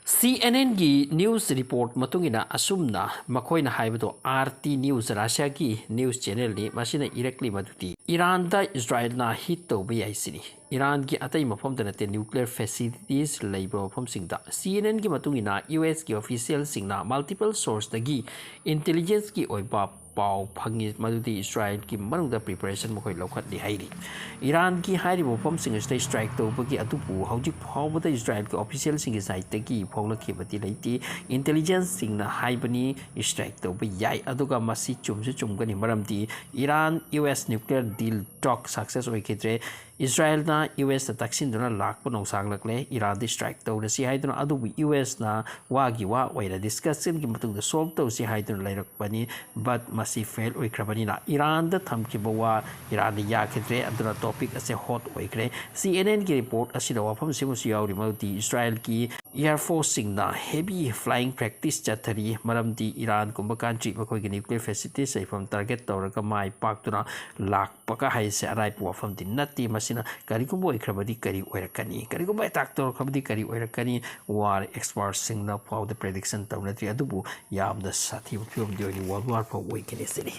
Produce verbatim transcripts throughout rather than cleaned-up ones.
ꯁꯤ and ꯑꯦꯟꯒꯤ news report ꯃꯇꯨꯡ ꯏꯟꯅ ꯑꯁꯨꯝꯅ ꯃꯈꯣꯏꯅ ꯍꯥꯏꯕꯗꯣ, ꯑꯥꯔ ꯇꯤ ꯅ꯭ꯌꯨꯁ, ꯔꯁꯤꯌꯥꯒꯤ ꯅ꯭ꯌꯨꯁ ꯆꯦꯅꯦꯜꯅꯤ, ꯃꯁꯤꯅ ꯏꯔꯛꯂꯤ ꯃꯗꯨꯗꯤ ꯏꯔꯥꯟꯗ ꯏꯁꯔꯥꯏꯜꯅ ꯍꯤꯠ ꯇꯧꯕ ꯌꯥꯏ ꯁꯤꯅꯤ꯫ ꯏꯔꯥꯟꯒꯤ ꯑꯇꯩ ꯃꯐꯝꯗ ꯅꯠꯇꯦ, ꯅ꯭ꯌꯨꯀ꯭ꯂꯤꯌꯔ ꯐꯦꯁꯤꯂꯤꯇꯤꯁ ꯂꯩꯕ ꯃꯐꯝꯁꯤꯡꯗ꯫ ꯁꯤ ꯑꯦꯟ ꯑꯦꯟꯒꯤ ꯃꯇꯨꯡ ꯏꯟꯅ, ꯌꯨ ꯑꯦꯁꯀꯤ ꯑꯣꯐꯤꯁꯤꯌꯦꯜꯁꯤꯡꯅ ꯃꯜꯇꯤꯄꯜ ꯁꯣꯔꯁꯇꯒꯤ ꯏꯟꯇꯦꯂꯤꯖꯦꯟꯁꯀꯤ ꯑꯣꯏꯕ ꯄꯥꯎ ꯐꯪꯉꯤ ꯃꯗꯨꯗꯤ ꯏꯁꯔꯥꯏꯜꯒꯤ ꯃꯅꯨꯡꯗ ꯄ꯭ꯔꯤꯄꯦꯔꯦꯁꯟ ꯃꯈꯣꯏ ꯂꯧꯈꯠꯂꯤ ꯍꯥꯏꯔꯤ꯫ ꯏꯔꯥꯟꯒꯤ ꯍꯥꯏꯔꯤꯕ ꯃꯐꯝꯁꯤꯡ ꯑꯁꯤꯗ ꯏꯁꯇ꯭ꯔꯥꯏꯛ ꯇꯧꯕꯒꯤ ꯑꯗꯨꯕꯨ ꯍꯧꯖꯤꯛ ꯐꯥꯎꯕꯗ ꯏꯁꯔꯥꯏꯜꯒꯤ ꯑꯣꯐꯤꯁꯤꯌꯦꯜꯁꯤꯡꯒꯤ ꯁꯥꯏꯠꯇꯒꯤ ꯐꯣꯡꯂꯛꯈꯤꯕꯗꯤ ꯂꯩꯇꯦ꯫ ꯏꯟꯇꯦꯂꯤꯖꯦꯟꯁꯁꯤꯡꯅ ꯍꯥꯏꯕꯅꯤ ꯏꯁꯇ꯭ꯔꯥꯏꯛ ꯇꯧꯕ ꯌꯥꯏ, ꯑꯗꯨꯒ ꯃꯁꯤ ꯆꯨꯝꯁꯨ ꯆꯨꯝꯒꯅꯤ, ꯃꯔꯝꯗꯤ ꯏꯔꯥꯟ ꯌꯨ ꯑꯦꯁ ꯅ꯭ꯌꯨꯀ꯭ꯂꯤꯌꯔ ꯗꯤꯜ ꯇꯣꯛ ꯁꯛꯁꯦꯁ ꯑꯣꯏꯈꯤꯗ꯭ꯔꯦ꯫ ꯏꯁꯔꯥꯏꯜꯅ ꯌꯨ ꯑꯦꯁꯇ ꯇꯛꯁꯤꯟꯗꯨꯅ ꯂꯥꯛꯄ ꯅꯣꯡꯁꯥꯡꯂꯛꯂꯦ, ꯏꯔꯥꯟꯗ ꯏꯁꯇ꯭ꯔꯥꯏꯛ ꯇꯧꯔꯁꯤ ꯍꯥꯏꯗꯨꯅ, ꯑꯗꯨꯕꯨ ꯌꯨ ꯑꯦꯁꯅ ꯋꯥꯒꯤ ꯋꯥ ꯑꯣꯏꯅ ꯗꯤꯁꯀꯁꯟꯒꯤ ꯃꯇꯨꯡꯗ ꯁꯣꯜꯕ ꯇꯧꯁꯤ ꯍꯥꯏꯗꯨꯅ ꯂꯩꯔꯛꯄꯅꯤ꯫ ꯕꯠ ꯃꯁꯤ ꯐꯦꯜ ꯑꯣꯏꯈ꯭ꯔꯕꯅꯤꯅ ꯏꯔꯥꯟꯗ ꯊꯝꯈꯤꯕ ꯋꯥ ꯏꯔꯥꯟꯗ ꯌꯥꯈꯤꯗ꯭ꯔꯦ, ꯑꯗꯨꯅ ꯇꯣꯄꯤꯛ ꯑꯁꯦ ꯍꯣꯠ ꯑꯣꯏꯈ꯭ꯔꯦ꯫ ꯁꯤ ꯑꯦꯟ ꯑꯦꯟꯒꯤ ꯔꯤꯄꯣꯔꯠ ꯑꯁꯤꯗ ꯋꯥꯐꯝꯁꯤꯃꯁꯨ ꯌꯥꯎꯔꯤ, ꯃꯗꯨꯗꯤ ꯏꯁꯔꯥꯏꯜꯒꯤ ꯏꯌꯥꯔ ꯐꯣꯔꯁꯁꯤꯡꯅ ꯍꯦꯚꯤ ꯐ꯭ꯂꯥꯏꯌꯤꯡ ꯄ꯭ꯔꯦꯛꯇꯤꯁ ꯆꯠꯊꯔꯤ, ꯃꯔꯝꯗꯤ ꯏꯔꯥꯟꯒꯨꯝꯕ ꯀꯟꯇ꯭ꯔꯤ ꯃꯈꯣꯏꯒꯤ ꯅ꯭ꯌꯨꯀ꯭ꯂꯤꯌꯔ ꯐꯦꯁꯤꯂꯤꯇꯤꯁ ꯂꯩꯐꯝ ꯇꯥꯔꯒꯦꯠ ꯇꯧꯔꯒ ꯃꯥꯏ ꯄꯥꯛꯇꯨꯅ ꯂꯥꯛꯄꯒ ꯍꯥꯏꯁꯦ ꯑꯔꯥꯏꯕ ꯋꯥꯐꯝꯗꯤ ꯅꯠꯇꯦ꯫ ꯃꯁꯤꯅ ꯀꯔꯤꯒꯨꯝꯕ ꯑꯣꯏꯈ꯭ꯔꯕꯗꯤ ꯀꯔꯤ ꯑꯣꯏꯔꯛꯀꯅꯤ, ꯀꯔꯤꯒꯨꯝꯕ ꯑꯦꯇꯥꯛ ꯇꯧꯔꯛꯈ꯭ꯔꯕꯗꯤ ꯀꯔꯤ ꯑꯣꯏꯔꯛꯀꯅꯤ, ꯋꯥꯔ ꯑꯦꯛꯁꯄꯔꯠꯁꯤꯡꯅ ꯐꯥꯎꯗ ꯄ꯭ꯔꯦꯗꯤꯛꯁꯟ ꯇꯧꯅꯗ꯭ꯔꯤ, ꯑꯗꯨꯕꯨ ꯌꯥꯝꯅ ꯁꯥꯊꯤꯕ ꯐꯤꯕꯝꯗꯤ ꯑꯣꯏꯅꯤ, ꯋꯥꯔꯜ ꯋꯥꯔ ꯐꯥꯎ ꯑꯣꯏꯒꯅꯤ ꯁꯤꯅꯤ꯫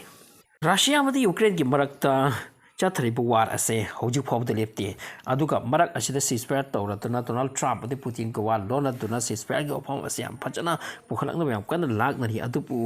ꯔꯁꯤꯌꯥ ꯑꯃꯗꯤ ꯌꯨꯀ꯭ꯔꯦꯟꯒꯤ ꯃꯔꯛꯇ ꯆꯠꯊꯔꯤꯕ ꯋꯥꯔ ꯑꯁꯦ ꯍꯧꯖꯤꯛ ꯐꯥꯎꯕꯗ ꯂꯦꯞꯇꯦ꯫ ꯑꯗꯨꯒ ꯃꯔꯛ ꯑꯁꯤꯗ ꯁꯤꯁꯐꯥꯌꯔ ꯇꯧꯔꯗꯨꯅ ꯗꯣꯅꯥꯜꯗ ꯇ꯭ꯔꯝꯞ ꯑꯃꯗꯤ ꯄꯨꯇꯤꯟꯒ ꯋꯥ ꯂꯣꯟꯅꯗꯨꯅ ꯁꯤꯁꯐꯥꯌꯔꯒꯤ ꯋꯥꯐꯝ ꯑꯁꯤ ꯌꯥꯝ ꯐꯖꯅ ꯄꯨꯈꯠꯂꯛꯅꯕ ꯌꯥꯝ ꯀꯟꯅ ꯂꯥꯛꯅꯔꯤ꯫ ꯑꯗꯨꯕꯨ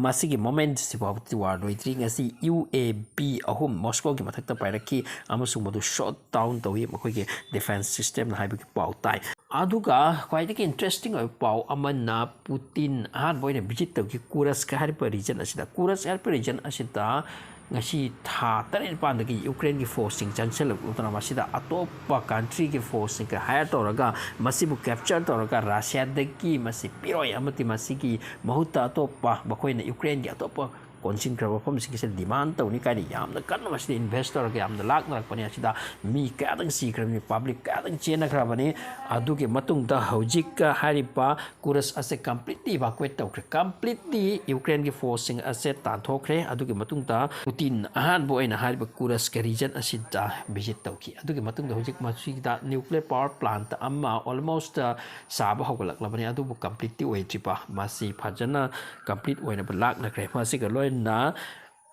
ꯃꯁꯤꯒꯤ ꯃꯣꯃꯦꯟꯠꯁꯤ ꯐꯥꯎꯕꯗꯤ ꯋꯥꯔ ꯂꯣꯏꯗ꯭ꯔꯤ꯫ ꯉꯁꯤ ꯌꯨ ꯑꯦ ꯚꯤ ꯑꯍꯨꯝ ꯃꯣꯁꯀꯣꯒꯤ ꯃꯊꯛꯇ ꯄꯥꯏꯔꯛꯈꯤ ꯑꯃꯁꯨꯡ ꯃꯗꯨ ꯁꯣꯠ ꯗꯥꯎꯟ ꯇꯧꯏ, ꯃꯈꯣꯏꯒꯤ ꯗꯤꯐꯦꯟꯁ ꯁꯤꯁꯇꯦꯝꯅ ꯍꯥꯏꯕꯒꯤ ꯄꯥꯎ ꯇꯥꯏ꯫ ꯑꯗꯨꯒ ꯈ꯭ꯋꯥꯏꯗꯒꯤ ꯏꯟꯇꯔꯦꯁꯇꯤꯡ ꯑꯣꯏꯕ ꯄꯥꯎ ꯑꯃꯅ, ꯄꯨꯇꯤꯟ ꯑꯍꯥꯟꯕ ꯑꯣꯏꯅ ꯚꯤꯖꯤꯠ ꯇꯧꯈꯤ ꯀꯨꯔꯁꯀ ꯍꯥꯏꯔꯤꯕ ꯔꯤꯖꯟ ꯑꯁꯤꯗ꯫ ꯀꯨꯔꯁ ꯍꯥꯏꯔꯤꯕ ꯔꯤꯖꯟ ꯑꯁꯤꯗ ꯉꯁꯤ ꯊꯥ ꯇꯔꯦꯠ ꯅꯤꯄꯥꯟꯗꯒꯤ ꯌꯨꯀ꯭ꯔꯦꯟꯒꯤ ꯐꯣꯔꯁꯁꯤꯡ ꯆꯪꯁꯤꯜꯂꯛꯂꯗꯨꯅ ꯃꯁꯤꯗ ꯑꯇꯣꯞꯄ ꯀꯟꯇ꯭ꯔꯤꯒꯤ ꯐꯣꯔꯁꯁꯤꯡꯒ ꯍꯥꯏꯌꯔ ꯇꯧꯔꯒ ꯃꯁꯤꯕꯨ ꯀꯦꯞꯆꯔ ꯇꯧꯔꯒ ꯔꯁꯤꯌꯥꯗꯒꯤ ꯃꯁꯤ ꯄꯤꯔꯣꯏ ꯑꯃꯗꯤ ꯃꯁꯤꯒꯤ ꯃꯍꯨꯠꯇ ꯑꯇꯣꯞꯄ ꯃꯈꯣꯏꯅ ꯌꯨꯀ꯭ꯔꯦꯟꯒꯤ ꯑꯇꯣꯞꯄ ꯀꯣꯟꯁꯤꯟꯈ꯭ꯔꯕ ꯃꯐꯝꯁꯤꯡꯁꯦ ꯗꯤꯃꯥꯟ ꯇꯧꯅꯤ ꯀꯥꯏꯅ ꯌꯥꯝꯅ ꯀꯟꯅ ꯃꯁꯤꯗ ꯏꯟꯚꯦꯁꯇꯔꯒ ꯌꯥꯝꯅ ꯂꯥꯛꯅꯔꯛꯄꯅꯤ꯫ ꯑꯁꯤꯗ ꯃꯤ ꯀꯌꯥꯗꯪ ꯁꯤꯈ꯭ꯔꯕꯅꯤ, ꯄꯕ꯭ꯂꯤꯛ ꯀꯌꯥꯗꯪ ꯆꯦꯟꯅꯈ꯭ꯔꯕꯅꯤ꯫ ꯑꯗꯨꯒꯤ ꯃꯇꯨꯡꯗ ꯍꯧꯖꯤꯛ ꯍꯥꯏꯔꯤꯕ ꯀꯨꯔꯁ ꯑꯁꯦ ꯀꯝꯄ꯭ꯂꯤꯠꯂꯤ ꯏꯚꯥꯀꯨꯋꯦꯠ ꯇꯧꯈ꯭ꯔꯦ, ꯀꯝꯄ꯭ꯂꯤꯠꯂꯤ ꯌꯨꯀ꯭ꯔꯦꯟꯒꯤ ꯐꯣꯔꯁꯁꯤꯡ ꯑꯁꯦ ꯇꯥꯟꯊꯣꯛꯈ꯭ꯔꯦ꯫ ꯑꯗꯨꯒꯤ ꯃꯇꯨꯡꯗ ꯄꯨꯇꯤꯟ ꯑꯍꯥꯟꯕ ꯑꯣꯏꯅ ꯍꯥꯏꯔꯤꯕ ꯀꯨꯔꯁꯀ ꯔꯤꯖꯟ ꯑꯁꯤꯗ ꯚꯤꯖꯤꯠ ꯇꯧꯈꯤ꯫ ꯑꯗꯨꯒꯤ ꯃꯇꯨꯡꯗ ꯍꯧꯖꯤꯛ ꯃꯁꯤꯗ ꯅ꯭ꯌꯨꯀ꯭ꯂꯤꯌꯔ ꯄꯥꯋꯔ ꯄ꯭ꯂꯥꯟꯠ ꯑꯃ ꯑꯣꯜꯃꯣꯁ ꯁꯥꯕ ꯍꯧꯒꯠꯂꯛꯂꯕꯅꯤ, ꯑꯗꯨꯕꯨ ꯀꯝꯄ꯭ꯂꯤꯠꯇꯤ ꯑꯣꯏꯗ꯭ꯔꯤꯕ, ꯃꯁꯤ ꯐꯖꯅ ꯀꯝꯄ꯭ꯂꯤꯠ ꯑꯣꯏꯅꯕ ꯂꯥꯛꯅꯈ꯭ꯔꯦ꯫ ꯃꯁꯤꯒ ꯂꯣꯏꯅꯅ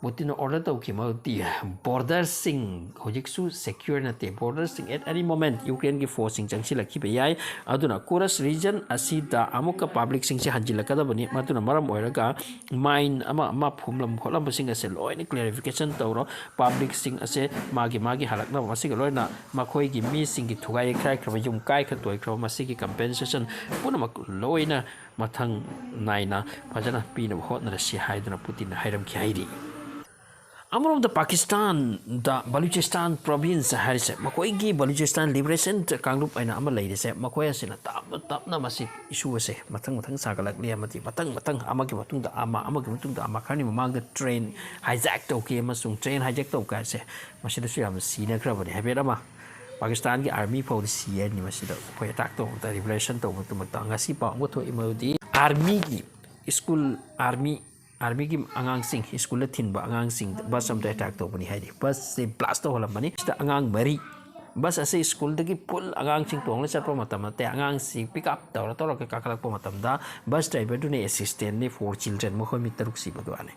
ꯄꯨꯇꯤꯟꯅ ꯑꯣꯔꯗꯔ ꯇꯧꯈꯤꯕ ꯃꯔꯨꯗꯤ ꯕꯣꯔꯗꯔꯁꯤꯡ ꯍꯧꯖꯤꯛꯁꯨ ꯁꯦꯀ꯭ꯌꯣꯔ ꯅꯠꯇꯦ, ꯕꯣꯔꯗꯔꯁꯤꯡ ꯑꯦꯠ ꯑꯦꯅꯤ ꯃꯣꯃꯦꯟꯠ ꯌꯨꯀ꯭ꯔꯦꯟꯒꯤ ꯐꯣꯔꯁꯁꯤꯡ ꯆꯪꯁꯤꯜꯂꯛꯈꯤꯕ ꯌꯥꯏ꯫ ꯑꯗꯨꯅ ꯀꯨꯔꯁ ꯔꯤꯖꯟ ꯑꯁꯤꯗ ꯑꯃꯨꯛꯀ ꯄꯕ꯭ꯂꯤꯛꯁꯤꯡꯁꯦ ꯍꯟꯖꯤꯜꯂꯛꯀꯗꯕꯅꯤ꯫ ꯃꯗꯨꯅ ꯃꯔꯝ ꯑꯣꯏꯔꯒ ꯃꯥꯏꯟ ꯑꯃ ꯑꯃ ꯐꯨꯝꯂꯝ ꯈꯣꯠꯂꯝꯕꯁꯤꯡ ꯑꯁꯦ ꯂꯣꯏꯅ ꯀ꯭ꯂꯦꯔꯤꯐꯤꯀꯦꯁꯟ ꯇꯧꯔꯣ, ꯄꯕ꯭ꯂꯤꯛꯁꯤꯡ ꯑꯁꯦ ꯃꯥꯒꯤ ꯃꯥꯒꯤ ꯍꯜꯂꯛꯅꯕ, ꯃꯁꯤꯒ ꯂꯣꯏꯅꯅ ꯃꯈꯣꯏꯒꯤ ꯃꯤꯁꯤꯡꯒꯤ ꯊꯨꯒꯥꯏ ꯌꯩꯈꯥꯏꯈ꯭ꯔꯕ, ꯌꯨꯝ ꯀꯥꯏꯈ꯭ꯔ ꯇꯣꯏꯈ꯭ꯔꯕ ꯃꯁꯤꯒꯤ ꯀꯝꯄꯦꯟꯁꯦꯁꯟ ꯄꯨꯝꯅꯃꯛ ꯂꯣꯏꯅ ꯃꯊꯪ ꯅꯥꯏꯅ ꯐꯖꯅ ꯄꯤꯅꯕ ꯍꯣꯠꯅꯔꯁꯤ ꯍꯥꯏꯗꯨꯅ ꯄꯨꯇꯤꯟꯅ ꯍꯥꯏꯔꯝꯈꯤ ꯍꯥꯏꯔꯤ꯫ ꯑꯃꯔꯣꯝꯗ ꯄꯥꯀꯤꯁꯇꯥꯟꯗ ꯕꯂꯨꯆꯤꯁꯇꯥꯟ ꯄ꯭ꯔꯣꯚꯤꯟꯁ ꯍꯥꯏꯔꯤꯁꯦ, ꯃꯈꯣꯏꯒꯤ ꯕꯂꯨꯆꯤꯁꯇꯥꯟ ꯂꯤꯕꯔꯦꯁꯟ ꯀꯥꯡꯂꯨꯞ ꯍꯥꯏꯅ ꯑꯃ ꯂꯩꯔꯤꯁꯦ, ꯃꯈꯣꯏ ꯑꯁꯤꯅ ꯇꯞꯅ ꯇꯞꯅ ꯃꯁꯤ ꯏꯁꯨ ꯑꯁꯦ ꯃꯊꯪ ꯃꯊꯪ ꯁꯥꯒꯠꯂꯛꯂꯤ, ꯑꯃꯗꯤ ꯃꯊꯪ ꯃꯊꯪ ꯑꯃꯒꯤ ꯃꯇꯨꯡꯗ ꯑꯃ, ꯑꯃꯒꯤ ꯃꯇꯨꯡꯗ ꯑꯃ, ꯈꯔꯅꯤ ꯃꯃꯥꯡꯗ ꯇ꯭ꯔꯦꯟ ꯍꯥꯏꯖꯦꯛ ꯇꯧꯈꯤ, ꯑꯃꯁꯨꯡ ꯇ꯭ꯔꯦꯟ ꯍꯥꯏꯖꯦꯛ ꯇꯧꯕ ꯍꯥꯏꯁꯦ ꯃꯁꯤꯗꯁꯨ ꯌꯥꯝꯅ ꯁꯤꯅꯈ꯭ꯔꯕꯅꯤ꯫ ꯍꯥꯏꯐꯦꯠ ꯑꯃ ꯄꯥꯀꯤꯁꯇꯥꯟꯒꯤ ꯑꯥꯔꯃꯤ ꯐꯥꯎꯗ ꯁꯤ ꯍꯥꯏꯅꯤ꯫ ꯃꯁꯤꯗ ꯑꯩꯈꯣꯏ ꯑꯦꯇꯥꯛ ꯇꯧꯕꯗ, ꯔꯤꯕꯣꯂꯨꯁꯟ ꯇꯧꯕ ꯃꯇꯝꯗ ꯉꯁꯤ ꯄꯥꯎ ꯑꯃ ꯊꯣꯛꯏ, ꯃꯗꯨꯗꯤ ꯑꯥꯔꯃꯤꯒꯤ ꯁ꯭ꯀꯨꯜ, ꯑꯥꯔꯃꯤ, ꯑꯥꯔꯃꯤꯒꯤ ꯑꯉꯥꯡꯁꯤꯡ, ꯁ꯭ꯀꯨꯜꯗ ꯊꯤꯟꯕ ꯑꯉꯥꯡꯁꯤꯡ ꯕꯁ ꯑꯃꯗ ꯑꯦꯇꯥꯛ ꯇꯧꯕꯅꯤ ꯍꯥꯏꯔꯤ꯫ ꯕꯁꯁꯦ ꯕ꯭ꯂꯥꯁ ꯇꯧꯍꯜꯂꯝꯕꯅꯤ꯫ ꯁꯤꯗ ꯑꯉꯥꯡ ꯃꯔꯤ, ꯕꯁ ꯑꯁꯤ ꯁ꯭ꯀꯨꯜꯗꯒꯤ ꯐꯨꯜ ꯑꯉꯥꯡꯁꯤꯡ ꯇꯣꯡꯂ ꯆꯠꯄ ꯃꯇꯝ ꯅꯠꯇꯦ, ꯑꯉꯥꯡꯁꯤ ꯄꯤꯛ ꯑꯞ ꯇꯧꯔ ꯇꯧꯔꯒ ꯀꯥꯈꯠꯂꯛꯄ ꯃꯇꯝꯗ ꯕꯁ ꯗ꯭ꯔꯥꯏꯚꯔꯗꯨꯅ ꯑꯦꯁꯤꯁꯇꯦꯟꯅꯤ, ꯐꯣꯔ ꯆꯤꯜꯗ꯭ꯔꯦꯟ, ꯃꯈꯣꯏ ꯃꯤ ꯇꯔꯨꯛ ꯁꯤꯕꯒꯤ ꯋꯥꯅꯤ꯫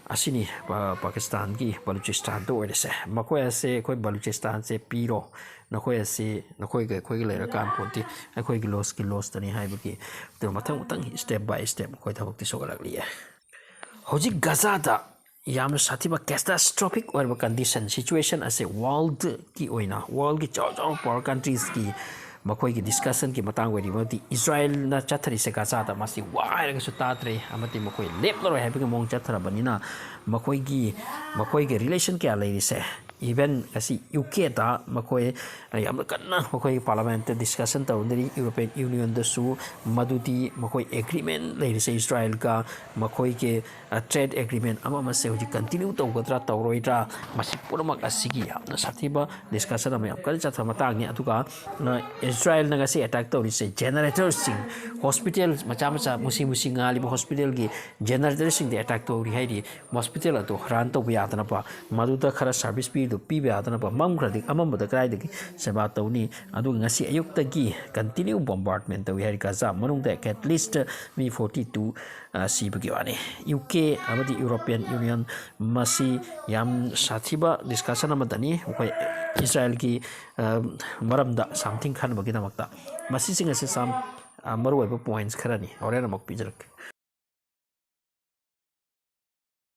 ꯑꯁꯤꯅꯤ ꯄꯥ-, ꯄꯥꯀꯤꯁꯇꯥꯟꯒꯤ ꯕꯂꯨꯆꯤꯁꯇꯥꯟꯗ ꯑꯣꯏꯔꯤꯁꯦ꯫ ꯃꯈꯣꯏ ꯑꯁꯦ ꯑꯩꯈꯣꯏ ꯕꯂꯨꯆꯤꯁꯇꯥꯟꯁꯦ ꯄꯤꯔꯣ, ꯅꯈꯣꯏ ꯑꯁꯤ ꯅꯈꯣꯏꯒ ꯑꯩꯈꯣꯏꯒ ꯂꯩꯔꯀꯥꯟ ꯄꯣꯠꯇꯤ ꯑꯩꯈꯣꯏꯒꯤ ꯂꯣꯁꯀꯤ ꯂꯣꯁꯇꯅꯤ ꯍꯥꯏꯕꯒꯤ, ꯑꯗꯨ ꯃꯊꯪ ꯃꯊꯪ ꯁ꯭ꯇꯦꯞ ꯕꯥꯏ ꯁ꯭ꯇꯦꯞ ꯑꯩꯈꯣꯏ ꯊꯕꯛꯇꯤ ꯁꯣꯛꯍꯜꯂꯛꯂꯤꯌꯦ꯫ ꯍꯧꯖꯤꯛ ꯒꯖꯥꯗ ꯌꯥꯝꯅ ꯁꯥꯊꯤꯕ ꯀꯦꯇꯥꯁꯇ꯭ꯔꯣꯐꯤꯛ ꯑꯣꯏꯔꯕ ꯀꯟꯗꯤꯁꯟ, ꯁꯤꯆꯨꯋꯦꯁꯟ ꯑꯁꯦ ꯋꯥꯔꯜꯗꯀꯤ ꯑꯣꯏꯅ, ꯋꯥꯔꯜꯗꯒꯤ ꯆꯥꯎ ꯆꯥꯎꯕ ꯄꯥꯋꯔ ꯀꯟꯇ꯭ꯔꯤꯁꯀꯤ ꯃꯈꯣꯏꯒꯤ ꯗꯤꯁꯀꯁꯟꯒꯤ ꯃꯇꯥꯡ ꯑꯣꯏꯔꯤꯕꯗꯤ ꯏꯖꯔꯥꯌꯦꯜꯅ ꯆꯠꯊꯔꯤꯁꯦ ꯒꯖꯥꯗ, ꯃꯁꯤ ꯋꯥ ꯍꯥꯏꯔꯒꯁꯨ ꯇꯥꯗ꯭ꯔꯦ ꯑꯃꯗꯤ ꯃꯈꯣꯏ ꯂꯦꯞꯂꯔꯣꯏ ꯍꯥꯏꯕꯒꯤ ꯃꯑꯣꯡ ꯆꯠꯊꯔꯕꯅꯤꯅ ꯃꯈꯣꯏꯒꯤ, ꯃꯈꯣꯏꯒꯤ ꯔꯤꯂꯦꯁꯟ ꯀꯌꯥ ꯂꯩꯔꯤꯁꯦ Even ꯉꯁꯤ ꯌꯨ ꯀꯦꯗ ꯃꯈꯣꯏ ꯌꯥꯝꯅ ꯀꯟꯅ ꯃꯈꯣꯏꯒꯤ ꯄꯥꯔꯂꯥꯃꯦꯟꯠꯇ ꯗꯤꯁꯀꯁꯟ ꯇꯧꯅꯔꯤ꯫ ꯌꯨꯔꯣꯄꯤꯌꯟ ꯌꯨꯅꯤꯌꯟꯗꯁꯨ ꯃꯗꯨꯗꯤ ꯃꯈꯣꯏ ꯑꯦꯒ꯭ꯔꯤꯃꯦꯟ ꯂꯩꯔꯤꯁꯦ ꯏꯁꯔꯥꯏꯜꯒ, ꯃꯈꯣꯏꯒꯤ ꯇ꯭ꯔꯦꯗ ꯑꯦꯒ꯭ꯔꯤꯃꯦꯟ ꯑꯃ ꯑꯃꯁꯦ ꯍꯧꯖꯤꯛ ꯀꯟꯇꯤꯅ꯭ꯌꯨ ꯇꯧꯒꯗ꯭ꯔꯥ ꯇꯧꯔꯣꯏꯗ꯭ꯔꯥ, ꯃꯁꯤ ꯄꯨꯝꯅꯃꯛ ꯑꯁꯤꯒꯤ ꯌꯥꯝꯅ ꯁꯥꯊꯤꯕ ꯗꯤꯁꯀꯁꯟ ꯑꯃ ꯌꯥꯝ ꯀꯟꯅ ꯆꯠꯊꯕ ꯃꯇꯥꯡꯅꯤ꯫ ꯑꯗꯨꯒ ꯏꯁꯔꯥꯏꯜꯅ ꯉꯁꯤ ꯑꯦꯇꯦꯛ ꯇꯧꯔꯤꯁꯦ ꯖꯦꯅꯔꯦꯇꯔꯁꯤꯡ, ꯍꯣꯁꯄꯤꯇꯥꯜ ꯃꯆꯥ ꯃꯆꯥ ꯃꯨꯁꯤ ꯃꯨꯁꯤ ꯉꯥꯜꯂꯤꯕ ꯍꯣꯁꯄꯤꯇꯥꯜꯒꯤ ꯖꯦꯅꯔꯦꯇꯔꯁꯤꯡꯗ ꯑꯦꯇꯦꯛ ꯇꯧꯔꯤ ꯍꯥꯏꯔꯤ꯫ ꯍꯣꯁꯄꯤꯇꯥꯜ ꯑꯗꯨ ꯔꯟ ꯇꯧꯕ ꯌꯥꯗꯅꯕ, ꯃꯗꯨꯗ ꯈꯔ ꯁꯥꯔꯚꯤꯁ ꯄꯤꯕꯗꯨ ꯄꯤꯕ ꯌꯥꯗꯅꯕ, ꯃꯝꯈ꯭ꯔꯗꯤ ꯑꯃꯝꯕꯗ ꯀꯗꯥꯏꯗꯒꯤ ꯁꯦꯕꯥ ꯇꯧꯅꯤ? ꯑꯗꯨꯒ ꯉꯁꯤ ꯑꯌꯨꯛꯇꯒꯤ ꯀꯟꯇꯤꯅ꯭ꯌꯨ ꯕꯣꯝꯕꯥꯔꯗꯃꯦꯟ ꯇꯧꯏ ꯍꯥꯏꯔꯤ ꯒꯖꯥ ꯃꯅꯨꯡꯗ꯫ ꯑꯦꯠꯂꯤꯁ ꯃꯤ ꯐꯣꯔꯇꯤ ꯇꯨ ꯁꯤꯕꯒꯤ ꯋꯥꯅꯤ꯫ ꯌꯨ ꯀꯦ ꯑꯃꯗꯤ ꯌꯨꯔꯣꯄꯤꯌꯟ ꯌꯨꯅꯤꯌꯟ ꯃꯁꯤ ꯌꯥꯝ ꯁꯥꯊꯤꯕ ꯗꯤꯁꯀꯁꯟ ꯑꯃꯗꯅꯤ꯫ ꯑꯩꯈꯣꯏ ꯏꯁꯔꯥꯏꯜꯒꯤ ꯃꯔꯝꯗ ꯁꯝꯊꯤꯡ ꯈꯟꯅꯕꯒꯤꯗꯃꯛꯇ꯫ ꯃꯁꯤꯁꯤꯡ ꯑꯁꯤ ꯁꯝ ꯃꯔꯨꯑꯣꯏꯕ ꯄꯣꯏꯟꯠꯁ ꯈꯔꯅꯤ꯫ ꯍꯣꯔꯦꯟ ꯑꯃꯨꯛ ꯄꯤꯖꯔꯛꯀꯦ꯫